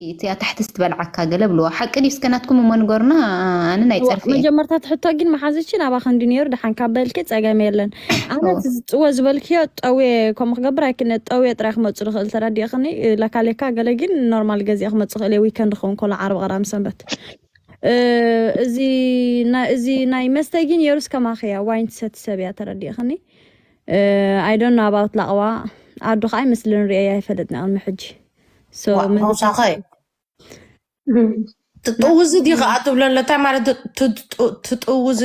እቲ ኣታሕቲ ስትበልዓካ ገለ ብልዋ ሓቂ ድዩ? እስከ ናትኩም እሞ ንገሩና። ኣነ ናይ ጸርፊ እየ። መጀመርታ ትሕቶ ግን መሓዝቺ ናባኸ እንዲ ነይሩ ደሓን ካብ በልኪ ጸገም የለን። ኣነ እቲ ዝጥወ ዝበልክዮ ጠውየ ከምኡ ክገብር ኣይክነ ጠውየ ጥራይ ክመፁ ዝኽእል ተረዲእኽኒ። ለካ ሌካ ገለ ግን ኖርማል ገዚኣ ክመፁ ክእል እየ ዊከንድ ክኸውን ከሎ ዓርቢ ቀዳም ሰንበት። እ፣ እዚ ና- እዚ ናይ መስተ ግን የሩስ ከማኸያ ዋይን ትሰቲ ሰብ እያ ተረዲእኽኒ። I don't know about ላቕዋ ኣዱ ከዓ ኣይመስልን ርእየ ኣይፈልጥን ቅድሚ ሕጂ። So ዋ መን- ተውሳኸ ትጥውዚ ዲኻ ትብሎ ኣሎ። እንታይ ማለት ትጥውዚ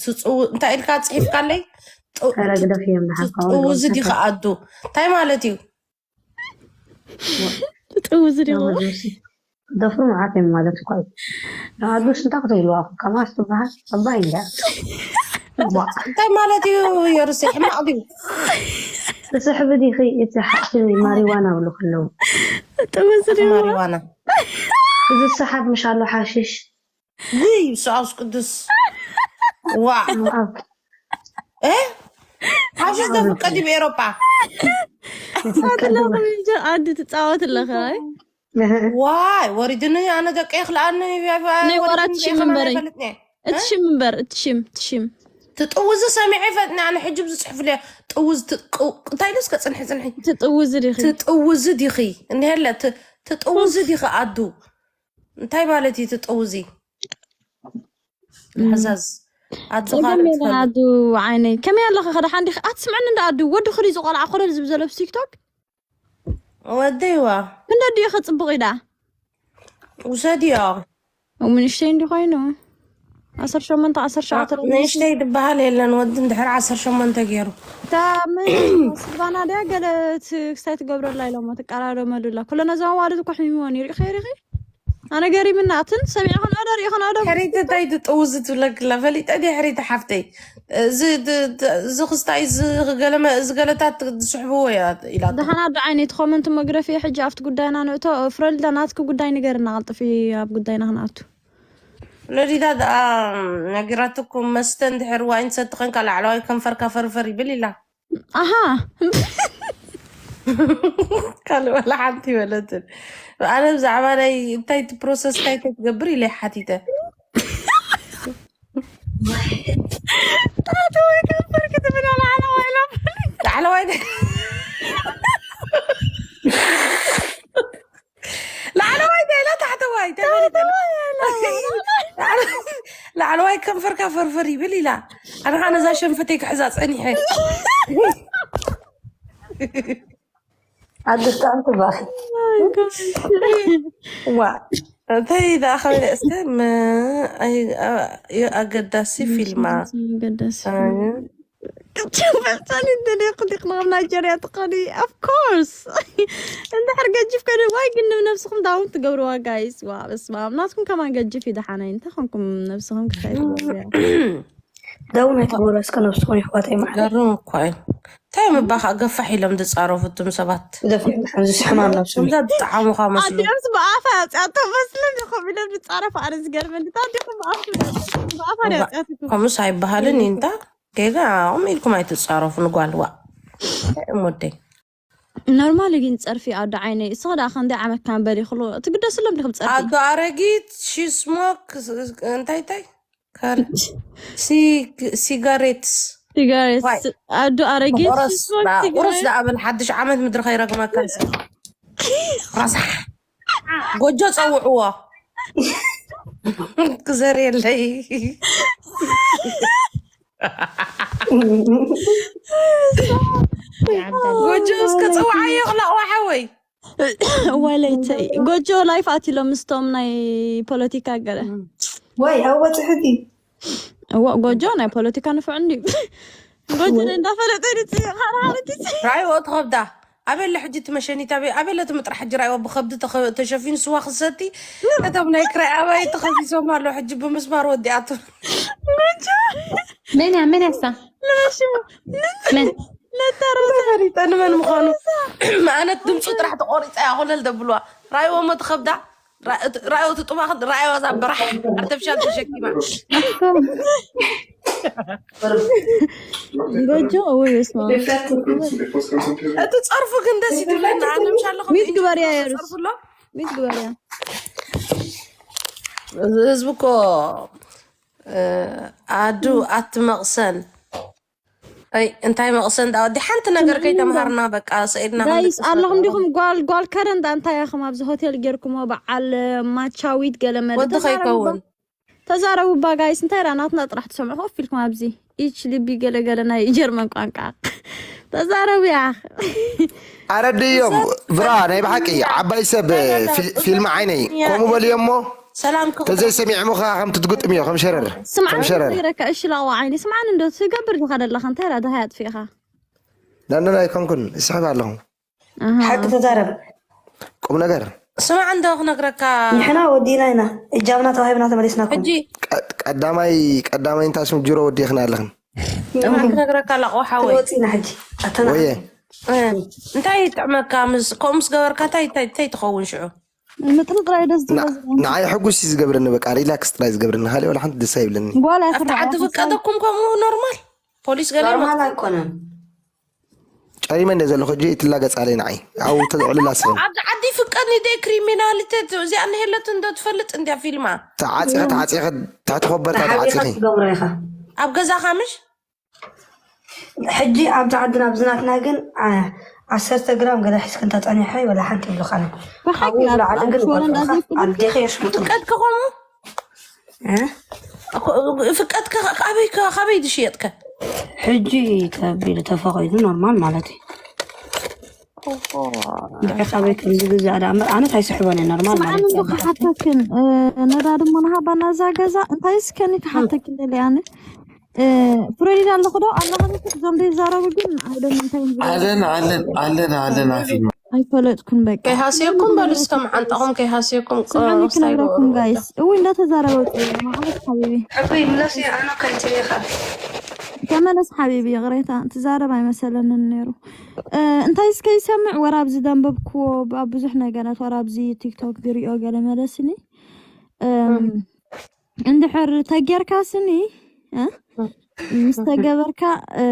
ትፅው እንታይ ኢልካ ፅሒፍካለይ? ኧረ ግደፍዮም ንሓፍካ ትጥውዚ ዲኻ ኣዱ እንታይ ማለት እዩ? ትጥውዚ ዲኻ ደፍሩ መዓት እዮም ማለት እኳ እዩ። ንኣዱስ እንታይ ክትብልዋ ከማስ ትበሃል ኣባይ እንዳ እንታይ ማለት እዩ? የሩሴ ሕማቕ ድዩ? ትስሕቢ ዲኺ? እቲ ሓቂ ማሪዋና ብሉ ከለዉ ትጥውዚ ዲኻ ማሪዋና እዚ ሰሓብ ምሽ ኣሎ ሓሽሽ ውይ ብስኣውስ ቅዱስ ዋ ኣብ እ ሓሽሽ ዘፍቀድ እዩ ኤሮጳ ኣዲ ትፃወት ኣለኸ ኣይ ዋይ ወሪድኒ ኣነ ደቀ ይክልኣኒ ናይ ቆራትሽ ምንበረኝ ይፈልጥኒ እቲ ሽም ምበር እቲ ሽም እቲ ሽም ትጥውዚ ሰሚዐ ይፈልጥኒ ኣነ ሕጂ ብዝፅሕፍለ ጥውዝ እንታይ ኢሉ እስከ ፅንሒ ፅንሒ ትጥውዚ ዲኺ ትጥውዚ ዲኺ እንዲለ ትጥውዚ ዲኺ ኣዱ እንታይ ማለት እዩ ትጥውዚ ሓዛዝ ኣዱ ጸገም ካልእ የለን ትፈልጥ ኣዱ ዓይነይ ከመይ ኣለኻ ከደሓን ዲኺ ኣትስምዕኒ እንዳ ኣዱ ወዲ ክሪ ዝቆልዓ ኮለል ዝብ ዘሎ ብ ቲክቶክ ወደይዋ ክንደ ድዩ ከፅቡቕ ኢዳ ውሰድዮ ምንሽተይ እንዲ ኮይኑ ዓሰርተ ሸሞንተ ዓሰርተ ሸውዓተ ንእሽተይ ዝበሃል የለን ወዲ እንድሕር ዓሰርተ ሸሞንተ ገይሩ እታ ስልባና ድያ ገለ እቲ ክስታይ ትገብረላ ኢሎሞ ትቀራረመሉላ ኩለና እዞም ኣዋልድ እኮ ሕሚሞን ይሪኺ ሪኺ ኣነ ገሪምና ኣትን ሰሚዕኽን ኦዶ ሪኢኽን ኦዶ ሕሪት እንታይ ትጥውዝ ትብለክላ ፈሊጠ ድየ ሕሪት ሓፍተይ እዚ ድ- ድ- እዚ ክስታይ እዚ ገለመ- እዚ ገለታት ዝስሕብዎ እያ ኢላቶ ደሓና ዶ ዓይነይቲ ኮመንት መግረፊ ሕጂ ኣብቲ ጉዳይና ንእቶ ፍረልዳ ናትኪ ጉዳይ ንገርና ቀልጥፊ ኣብ ጉዳይና ክንኣቱ ወለዲታ ደኣ ነጊራትኩም መስተ እንድሕር ዋይን ትሰቲ ኮንካ ላዕለዋይ ከንፈርካ ፈርፈር ይብል ኢላ ኣሃ ካልእ ዋላ ሓንቲ ይበለትን ኣነ ብዛዕባ ናይ እንታይ እቲ ፕሮሰስ እንታይ እንታይ ትገብር ኢለ ሓቲተ ታተወይ ከንፈር ክትብል ኣላ ዓለዋ ኢላ ላዕለዋይ ላዕለዋይ ዳይላ ታሕተዋይ ተበሊጠ ላዕለዋይ ከንፈርካ ፈርፈር ይብል ኢላ ኣነ ከዓ ነዛ ሸንፈተይ ክሕዛ ፀኒሐ ኣድርቃን ትባል ዋ እንታይ ደኣ ከበለ እስከ ኣገዳሲ ፊልማ ገዳሲ ኣይ፣ ክትበልፀኒ እንደለኹ ዲኽና ኣብ ናይጀርያ ትኸዲ of course እንድሕር ገጅፍ ከደ ዋይ ግን ነብስኹም ዳውን ትገብርዋ ጋይስ ዋ በስመ ኣብ ናትኩም ከማን ገጅፍ ይደሓናይ እንታይ ኮንኩም ነብስኹም ክሳይ ትገብርያ ዳውን ኣይትግበሩ እስከ ነብስኹም ይሕዋተይ ማዕረ ገርም እኳ እዩ እንታይ ምባ ከዓ ገፋሕ ኢሎም ዝፃረፉ እቱም ሰባት ደፊ ዝስሕማም ነብስም ከምዛ ዝጠዓሙካ መስሎ ኣዲኦምስ ብኣፋ ያፅያቶ መስለን ኮም ኢሎም ዝፃረፉ ኣነ ዝገርመኒ ታዲኹም ብኣፋ ያፅያትኩም ከምኡስ ኣይበሃልን እዩ እንታ ጌጋ ኣቑም ኢልኩም ኣይትፃረፉ ንጓልዋ እም ወደይ ኖርማል ግን ፀርፊ ኣዶ ዓይነይ እስኸ ደኣ ክንደይ ዓመት ካንበል ይኽሉ ትግደስሎም ዲኹም ፀርፊ ኣዶ ኣረጊት ሺስሞክ እንታይ እንታይ ካር- ሲ- ሲጋሬትስ ሲጋሬት ዋይ። ኣዶ ኣረጊት ቁርስ ሽስሞክ ቁርስ ሲጋሬት ደኣ በል ሓድሽ ዓመት ምድሪ ከይረግመካ ረሳሕ ጎጆ ፀውዕዎ ክዘር የለይ ጎጆ እስከ ፀውዓዮ ክላቕዋ ሓወይ ወለይተይ ጎጆ ላይፍ ኣትሎም ምስቶም ናይ ፖለቲካ ገለ ወይ ኣብ ወፅሕቲ እዋ ጎጆ ናይ ፖለቲካ ንፍዕ እንዲ ጎጆ እንዳፈለጠ ድፅኻራሃረጊ ራእይዎ ትኸብዳ ኣበለ ሕጂ ትመሸኒት ኣበለ ትምጥራ ሕጂ ራእይዎ ብኸብዲ ተኸ- ተሸፊኑ ስዋ ክሰቲ እቶም ናይ ክራይ ኣባይ ተኸሲሶም ኣሎ ሕጂ ብምስማር ወዲኣቱ መን እያ መን እያ እሳ ለሽሙ መን ነተረፈ ፈሪጠ ንመን ምዃኑ ኣነት ድምፁ ጥራሕ ተቆሪፀ እያ ኮለል ደብልዋ ራእይዎ ሞ ትኸብዳ ራእዮ ትጡባ ራእዮ ዛ በራሕ ኣርተፊሻል ተሸኪማ ጎጆ ወይ ስማ እቲ ፀርፉ ግን ደስ ይትብለና ኣነ ምሻለኹም ሚት ግበርያ የሩስ ፀርፉ ኣሎ ሚት ግበርያ። እዚ ህዝቢ እኮ፣ እ፣ ኣዱ ኣቲ መቕሰን። ኣይ፣ እንታይ መቕሰን ዳ-፣ ወዲ ሓንቲ ነገር ከይተምሃርና በቃ ሰኢድና ጋይስ፣ ክንድቅስ ኣለኹም ነበር። ዲኹም ጓል፣ ጓል ከረን ዳ እንታይ ኢኹም ኣብዚ ሆቴል ጌርኩሞ በዓል ማቻዊት ገለ መለ ወዲ ተዛረቡ ከይከውን። ባ-፣ ተዛረቡ ባ ጋይስ፣ እንታይ ዳ ናትና ጥራሕ ትሰምዑ ኮፍ ኢልኩም ኣብዚ። ኢች ልቢ ገለ ገለ ናይ ጀርመን ቋንቋ። ተዛረቡ ያ። ኣረድዮም፣ ብራ፣ ናይ ብሓቂ ዓባይ ሰብ ፊል-፣ ፊልም ዓይነይ። ከምኡ በልዮ እሞ፣ ሰላም ክቡር። ተዘይሰሚዖም ኸዓ ከም ትትግጥም እዮ፣ ከም ሸረር። ስምዓኒ ከም ሸረር። ይረካ፣ እሺ፣ ላዋ ዓይኒ፣ ስምዓኒ እንዶ ትገብር ዲኻ ደለኻ፣ እንታይ ዳ ደሃይ ኣጥፊእኻ? ዳንደን ኣይኮንኩን፣ ይስሕብ ኣለኹ። ኣሃ። ሓቂ ተዛረብ። ቁም ነገር። ስማዕ እንዶ ክነግረካ። ንሕና ወዲና ኢና፣ እጃምና ተዋሂብና ተመሊስናኩም። ሕጂ ቀ-፣ ቀዳማይ፣ ቀዳማይ እንታይ ስም ጅሮ ወዲኽና ኣለኽን? ስማዕ ክነግረካ ላቆ ሓወይ። ክንወጽእ ኢና ሕጂ። ኣተና። ወየ። እ፣ እንታይ ይጥዕመካ ምስ፣ ከምኡ ምስ ገበርካ እንታይ፣ እንታይ፣ እንታይ ትኸውን ሽዑ? ምጥርጥራይ ደስ ዝብል ና-፣ ዝብል። ንዓይ ሕጉስ እዩ ዝገብረኒ፣ በቃ ሪላክስ ጥራይ ዝገብረኒ፣ ካልእ ወላ ሓንቲ ደስ ኣይብለኒ። ጓል ኣብቲ ኣይትርዳእ ዓዲ ይኾን ፍቀደኩም ከምኡ ኖርማል? ፖሊስ ገለ ኖርማል ይመጽእ? ኣይኮነን። ጨሪመ እንደ ዘለኹ ሕጂ ይትላገጻለይ ንዓይ። ኣብኡ ተዘዕልላ ስኽን። ኣብዚ ዓዲ ፍቀድኒ ደ ክሪሚናሊቴት እዚኣ እንሄለት እንዶ ትፈልጥ እንድያ ፊልማ? ተዓጺኸ፣ ተዓጺኸ፣ ትሕቲ ኮበርታ ተሓቢኻ ተዓጺኺ። ትገብሮ ኢኻ። ኣብ ገዛኻ ምሽ? ሕጂ ኣብዚ ዓድና ኣብዚ ናትና ግን፣ ዓ-፣ ዓሰርተ ግራም ገለ ሒዝክን ተጸኒሐ ወላ ሓንቲ ይብሉኻን። ብሓቂ ካብኡ ኣብ ንላዕሊ ግን ሸወን ቆልዑኻ እንዳዘፍኩ ኣዴኺ የሽሙጥን። ፍቀድኪ ከምኡ? እ? እኮ፣ ፍቀድኪ ካበይ፣ ካበይ ድሽየጥከ? ሕጂ ተቢሉ ተፈቒዱ ኖርማል ማለት እዩ። ኦሆ። ድሕሪ ካበይ ከም ዝግዛእ ደኣ እምበር ኣነስ ኣይስሕቦን እየ፣ ኖርማል ስምዓኒ ማለት እንዶ እዩ። ክሓተክን፣ እ፣ ነዳዲ እሞ ንሃባና እዛ ገዛ፣ እንታይ እስከ እኒ ክሓተክን ደልየ ኣነ? እ፣ ፍሬድ ኣለኹ ዶ? ኣለኻ ዶ? እዞም ዘይዛረቡ ግን፣ I don't know እንታይ እዮም ዝገብሩ። ኣለን፣ ኣለን፣ ኣለን፣ ኣለን፣ ኣፊ። ኣይፈለጥኩን በቃ። ከይሃስየኩም በሉ እስከ መዓንጣኹም ከይሃስየኩም ስምዓኒ ቆስታይ ክነግረኩም ግበሩ በቃ። ጋይስ። እውይ፣ እንዳተዛረበ ውፅእ ማለት ሓቢቢ። ሕኩይ ምለስ ኣነ ከልትቤኻ። ተመለስ ሓቢቢ፣ ይቕሬታ፣ ትዛረብ ኣይመሰለንን ነይሩ። እ፣ እንታይ እስከ ይሰምዕ ወራ ኣብዚ ዘንበብክዎ፣ ኣብ ብዙሕ ነገራት ወራ ኣብዚ ቲክቶክ ዝሪኦ ገለ መለስኒ። እም፣ እም። እንድሕር ተጌርካ ስኒ፣ እ? እም። ምስ ተገበርካ፣ እ፣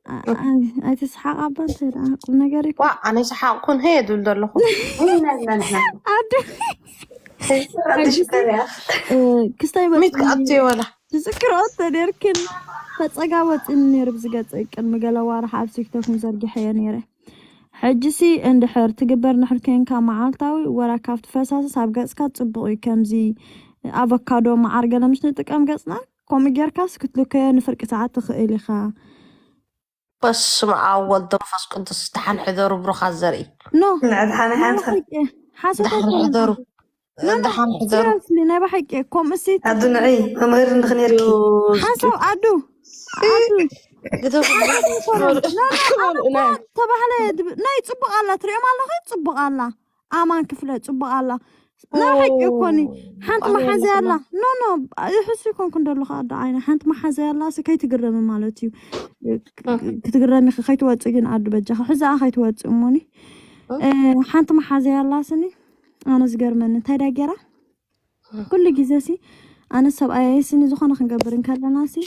አ-፣ አ-፣ ኣይትስሓቕ ኣባ፣ እንታይ ደኣ ቁም ነገር እዩ። ዋ፣ ኣነ ይስሓቕኩን፣ ሄ፣ ድብል ዘለኹ። ኣዱ፣ ኣዱ ሽኮር እያ። እ፣ ክስታይ በል። ሚት ክኣቱ ወላ። ትዝክሮ ተደርክን ተጸጋ ወጺኒ ነይሩ ብዝገጽ ቅድሚ ገለ ዋርሓ ኣብ ቲክቶክ ዘርጊሐዮ ነይረ። ሕጂሲ እንድሕር ትግበር እንድሕር ኬንካ መዓልታዊ ወላ ካብቲ ፈሳስስ ኣብ ገጽካ ጽቡቕ እዩ። ከምዚ ኣቮካዶ፣ መዓር ገለ ምስ ንጥቀም ገጽና ከምኡ ጌርካስ ክትልከዮ ንፍርቂ ሰዓት ትኽእል ኢኻ። በስመ ኣብ ወወልድ ወመንፈስ ቅዱስ። ደሓን ሕደሩ ብሩኻት ዘርኢ። ኖ። ደሓን ሓንቲ ሓቂ። ሓሶት ደሓን ኣይኮነን። ሕደሩ። ኖ፣ ኖ፣ ደሓን ሕደሩ። ሲሪየስሊ፣ ናይ ብሓቂ፣ ከምኡ ሲ ኣዱ ንዒ፣ መምህር እንድኺ ነርኪ። ሓሳብ ኣዱ፣ ኣዱ። ግደፉ። ሓሳብ ኣይኮነን። ኖ፣ ኖ፣ ኣዱ እኮ ተባህለ ድብ-፣ ናይ ጽቡቕ ኣላ፣ ትሪኦም ኣለኺ? ጽቡቕ ኣላ። ኣማን ክፍለ ጽቡቕ ኣላ። ናይ ብሓቂ እኮ ኒ-፣ ሓንቲ መሓዘያ ኣላ። ኖ፣ ኖ፣ ይሕሱ ይኮንኩ እንደለኹ ኣዱ ዓይነ። ሓንቲ መሓዘያ ኣላ፣ ሲ ከይትግረሚ ማለት እዩ። ክትግረሚ ከይትወጽእ ግን ኣዱ በጃኻ። ሕዛኣ ከይትወጽእ እሞኒ። እ፣ ሓንቲ መሓዘያ ኣላ፣ ስኒ ኣነ ዝገርመኒ እንታይ ዳ ጌራ? ኩሉ ግዜ ሲ ኣነ ሰብኣየይ ስኒ ዝኾነ ክንገብር እንከለና ሲ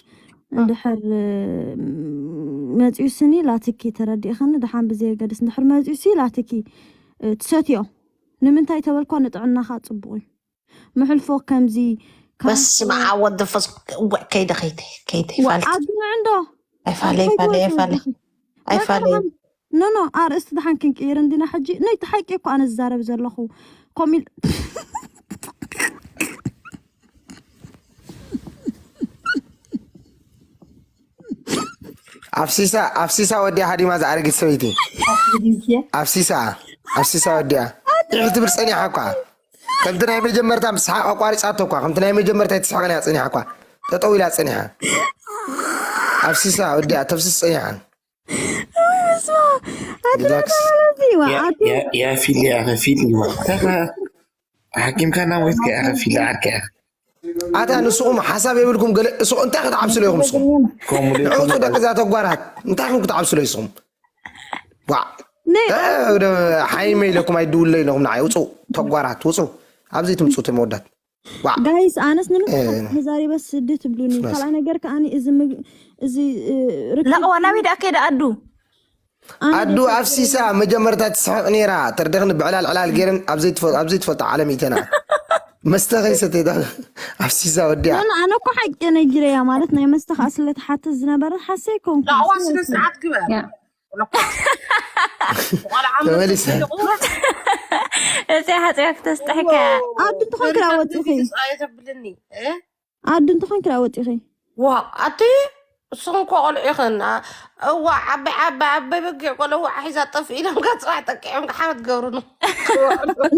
እንድሕር፣ እ፣ መጺኡ ስኒ ላትኪ ተረዲእኸኒ፣ ደሓን ብዘየገድስ እንድሕር መጺኡ ሲ ላትኪ፣ እ፣ ትሰትዮ። ንምንታይ ተበልኳ ንጥዕናኻ ጽቡቕ እዩ። ምሕልፎ ከምዚ ካብ በስመ ኣብ ወወልድ ወመንፈስ ቅዱስ። እወ፣ ከይደ፣ ከይደ፣ ከይደ፣ ዋ፣ ይፋልክ። ኣግንዕ እንዶ። ኣይፋለ፣ ኣይፋለ፣ ኣይፋለ። ኣይፋለ። ኖ፣ ኖ፣ ኣርእስቲ ደሓን ክንቅይር እንዲና ሕጂ። ናይ እቲ ሓቂ እኮ ኣነ ዝዛረብ ዘለኹ። ኮሚል-፣ ኣፍሲሳ፣ ኣፍሲሳ ወዲያ ሃዲማ ዝኣረጊት ሰበይቲ። ኣፍሲሳ፣ ኣፍሲሳ ወዲያ። ጥዒ ትብል ጸኒሓ እኳ። ከምቲ ናይ መጀመርታ ምስሓቕ ኣቋሪጻቶ እኳ። ከምቲ ናይ መጀመርታ ኣይትስሕቕን እያ ጸኒሓ እኳ። ጠጠው ኢላ ጸኒሓ። ኣፍሲሳ ወዲያ፣ ተፍስስ ጸኒሓ። ሪላክስ። ያ፣ ያ፣ ያ ፊል፣ ያ ፊል፣ ያ። ሓኪምካ ናብ ወይት ከ፣ ያ ፊል፣ ዓርካ፣ ያ። ኣታ ንስኹም ሓሳብ የብልኩም፣ ገለ፣ ንስኹም እንታይ ክትዓብስሉ ኢኹም ንስኹም? ከምኡ ንዑ ውጹ ደቂ እዛ ተጓራት፣ እንታይ ኢኹም ክትዓብስሉ ኢኹም? ዋዕ። ነ- እ፣ ወደ ሓይመ ኢለኩም ኣይድውለ ኢለኩም ንዓይ፣ ውጹ ተጓራት፣ ውጹ። ኣብዚ ትምጹ ተመወዳት። ዋዕ። ጋይስ፣ ኣነስ ንምንታይ እ። ተዛሪበ ስዲ ትብሉኒ? ፍራስ። ካልኣይ ነገር ከኣኒ እዚ ምግ-፣ እዚ፣ እ፣ ርክብ ላቕዋ ናበይ ደኣ ከይደ ኣዱ? ኣዱ ኣፍሲሳ መጀመርታ ትስሕቕ ነይራ። ተርደኽኒ ብዕላል ዕላል ገይረን ኣብ ዘይትፈ-፣ ኣብ ዘይትፈልጦ ዓለም ይተና። መስተ ከይሰተይታ ኣፍሲሳ ወዲያ። ኣነ ኣነ እኮ ሓቂ ነጊረያ ማለት ናይ መስተ ከዓ ስለ ትሓትት ዝነበረ ሓሰይ ኮንኩ። ዳዕዋ ስነ ስርዓት ግበር። ያ። ቆልዓ ተመሊሰ። እዚኣ ሓፂያ ክተስጠሕካ። ኣዱ እንተኾንክ ዳኣ ወፂኺ። ኣየተብልኒ ኣዱ እንተኾንክ ዳኣ ወፂኺ። ዋ ኣቲ እሱኹም እኮ ቆልዑ ኢኽን። እዋ ዓባይ ዓባይ ዓባይ በጊዕ ቆልዑ ሒዛ ጠፍ ኢሎም ካብ ፅባሕ ጠቂዖም ሓመድ ገብሩኑ።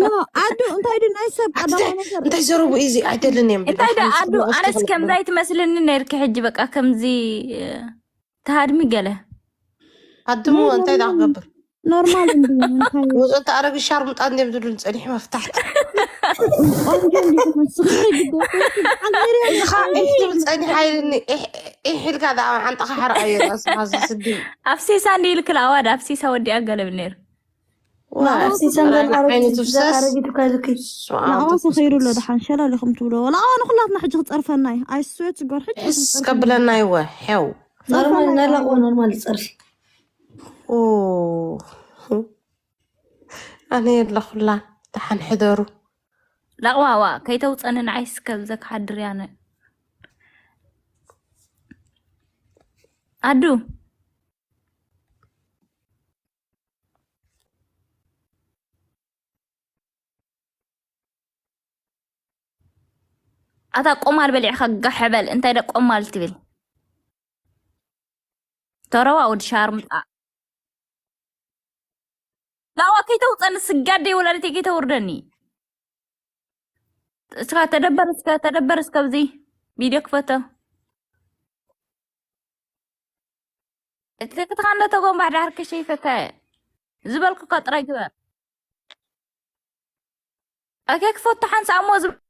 ኖ ኣዱ እንታይ ዱ ናይ ሰብ ቀዳማይ ነገር እንታይ ዘረቡ እዚ ኣይደልን እዮም። እንታይ ዶ ኣዱ ኣነስ ከምዛ ኣይትመስልኒ ነርኪ ሕጂ በቃ ከምዚ ተሃድሚ ገለ ኣድሞ እንታይ ዳ ክገብር ኖርማል እንዲ እንታይ ውፅእቲ ኣረግ ሻርሙጣ እንዲም ዝብሉ ንፀኒሑ መፍታሕቲ ቆንጆ እንዲ ትመስል ግዴታ እዚኻ ኢሕ ትብል ፀኒሓ ኢልኒ። ኢሕ ኢልካ ዳ ዓንጣኻ ሓርቃዮ ራስኻ እዚ ስዲ ኣፍሲሳ እንዲ ኢልክላ ኣዋድ ኣፍሲሳ ወዲኣ ገለብ ነይሩ። ዋ ኣፍሲሳ እንዳታረጊ ዓይነቱ ፍሰስ ኣረጊቱ ከልኪ ንኣዋ ሰኺሩ ኣሎ ደሓን ሸለል ኢኹም ትብሎ ወላ ኣዋ ንኩላትና ሕጂ ክፀርፈና እዩ ኣይስዌት ዝጎር ሕጂ ሕስ ከብለና ይወ ሐው ኖርማል እናላቆ ኖርማል ይፀርፊ ኦ፣ ኣነ የለኹላን ደሓን ሕደሩ። ላቕዋዋ ከይተውፀኒ ንዓይስ ከብዘ ክሓድር ያነ ኣዱ ኣታ ቆማል በሊዕኻ ጋሕ በል። እንታይ ደ ቆማል ትብል? ተረዋ ወዲ ሻርምጣ ላዋ ከይተውፀኒ ስጋደይ ወላዲተይ ከይተውርደኒ። እስካ ተደበር እስከ ተደበር እስከ ኣብዚ ቪድዮ ክፈቶ። እቲ ክትኻን ዶ ተጎንባሕ ዳሕር ከሸይፈካ ዝበልኩካ ጥራይ ግበር። ኣኬ ክፈቶ ሓንሳእ እሞ ዝብ-